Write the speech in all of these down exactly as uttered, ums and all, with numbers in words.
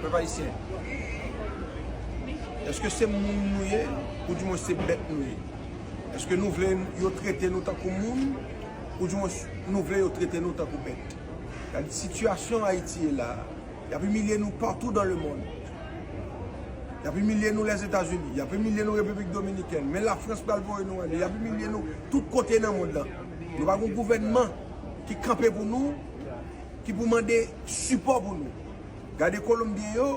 Pèp ayisyen, èske se moun nou ye, oudimwen se bèt nou ye? Èske nou vle yo trete nou tankou moun, oudimwen nou vle yo trete nou tankou bèt? Gade sitiyasyon Ayiti ye la, y ap imilye nou partout dans le monde. Y ap imilye nou Lèzetazini, y ap imilye nou Repiblik Dominikèn, men Lafrans pral voye nou ale, y ap imilye nou tout kote nan mond lan. Nou pa gen gouvènman ki kanpe pou nou, ki pou mande sipò pou nou. Gade Kolonbyen yo,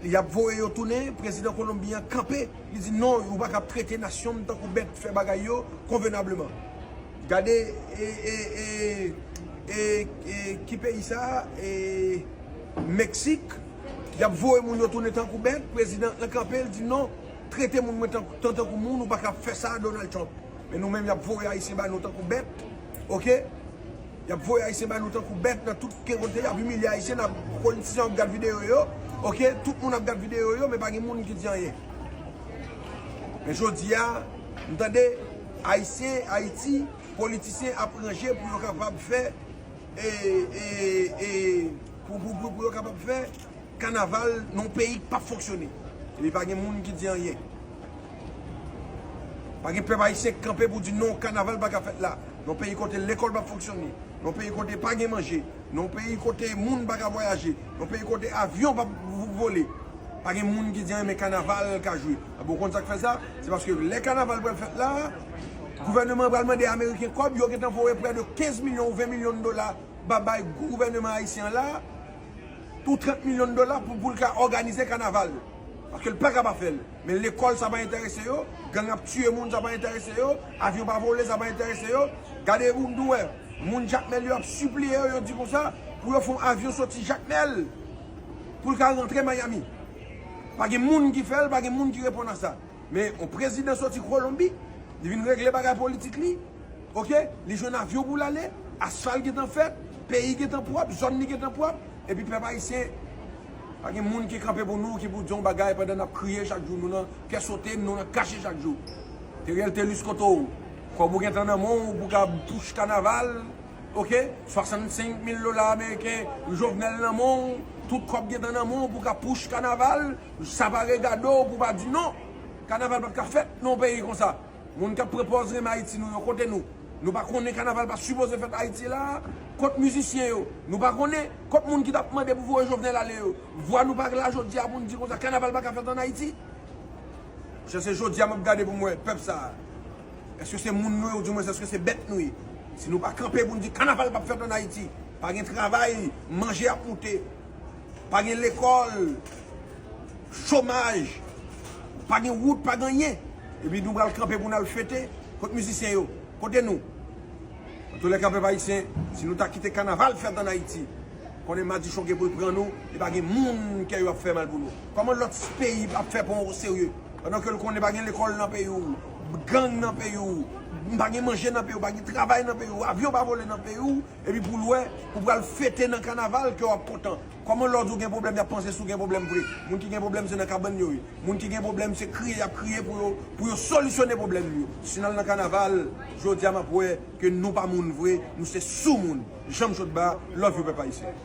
y ap voye yo tounen, prezidan Kolonbyen an kanpe, li di non, ou pa kab trete nasyon m tankou bèt, fè bagay yo konvenableman. Gade e, e, e, e, e, ki peyi sa? E, Meksik, y ap voye moun yo tounen tankou bèt, prezidan an kanpe, li di non, trete moun mwen tan, tan, tankou moun, ou pa kab fè sa, Donald Trump. Men nou menm, y ap voye Ayisyen ba nou tankou bèt, oke? Y ap voye Ayisyen ba nou tankou bèt nan tout kote, y ap imilye Ayisyen, n ap, politisyen ap gad videyo yo, oke? Tout moun ap gad videyo yo, men pa gen moun ki di anyen. Men jodi a, m tande Ayisyen, Ayiti, politisyen ap ranje pou yo kapab fè, e, e, e, pou, pou, pou, pou yo kapab fè kanaval nan yon peyi k p ap fonksyone. Epi pa gen moun ki di anyen. Pa gen pèp ayisyen k kanpe pou di non, kanaval pa ka fèt la. Nan yon peyi kote lekòl p ap fonksyone. Nan yon peyi kote pa gen manje. Nan yon peyi kote moun pa ka vwayaje. Nan yon peyi kote avyon p ap vo-, vole. Pa gen moun ki di anyen, men kanaval ka jwe. Bon, ou konn sa k fè sa? Se paske lè kanaval pral fèt la, gouvènman an pral mande Ameriken kòb, yo gentan voye prè de kenz milyon ou ven milyon dola ba, bay gouvènman ayisyen an la, ou trant milyon dola pou, pou l ka òganize kanaval. Paske l pa ka pa fè l. Men lekòl, sa pa enterese yo, gang ap tiye moun, sa pa enterese yo, avyon pa vole, sa pa enterese yo. Gade moun nou wè, moun Jakmèl yo ap sipliye yo, yo di konsa, pou yo fè yon avyon soti Jakmèl, pou l ka rantre Miami. Pa gen moun ki fè l, pa gen moun ki reponn a sa. Men yon prezidan soti Kolonbi, li vin regle bagay politik li, oke? Li jwenn avyon pou l ale, asfalt gentan fèt, peyi gentan pwòp, zòn li gentan pwòp, epi pèp ayisyen, pa gen moun ki kanpe pou nou, ki pou di yon bagay pandan n ap kriye chak jou, nou nan kè sote, nou nan kache chak jou. Teriel Telus kote w? Kòb ou gentan nan men w pou ka pouch kanaval, oke? Swasannsenk mil dola ameriken, Jovenel nan men w, tout kòb gentan nan men w pou ka pouch kanaval, sa pa regade w pou pa di non. Kanaval p ap ka fèt nan yon peyi konsa. Moun k ap pran pòz renmen Ayiti nou yo, kote nou? Nou pa konnen kanaval pa sipoze fèt Ayiti la? Kot mizisyen yo? Nou pa konnen? Kot moun ki t ap mande pou voye Jovenel ale yo? Vwa nou pa la jodi a pou n di konsa kanaval pa ka fèt ann Ayiti? Chè, se jodi a m ap gade pou m wè pèp sa a. Èske se moun nou ye, oudimwen èske se bèt nou ye? Si nou pa kanpe pou n di kanaval p ap fèt ann Ayiti, pa gen travay, manje ap moute, pa gen lekòl, chomaj, pa gen wout, pa gen anyen. Epi nou pral kanpe pou n al fete. Kot mizisyen yo? Kote nou? Antoulèka, pèp ayisyen, si nou ta kite kanaval fèt ann Ayiti, konnen madichon gen pou l pran nou, e pa gen moun kè yo ap fè mal pou nou. Kòman lòt peyi ap fè pran w oserye? Pandan ke l konnen pa gen lekòl nan peyi w, gang nan peyi w, pa gen manje nan peyi w, pa gen travay nan peyi w, avyon pa vole nan peyi w, epi pou l wè, ou pral fete nan kanaval ke w ap kontan. Kòman lòt ou gen pwoblèm, y ap panse si w gen pwoblèm vre? Moun ki gen pwoblèm, se nan kabann yo ye. Moun ki gen pwoblèm, se kriye y ap kriye pou yo, pou yo solisyone pwoblèm yo. Si n al nan kanaval, jodi a m ap wè ke nou pa moun vre, nou se sou moun. Jan m sot ba, love you, pèp ayisyen.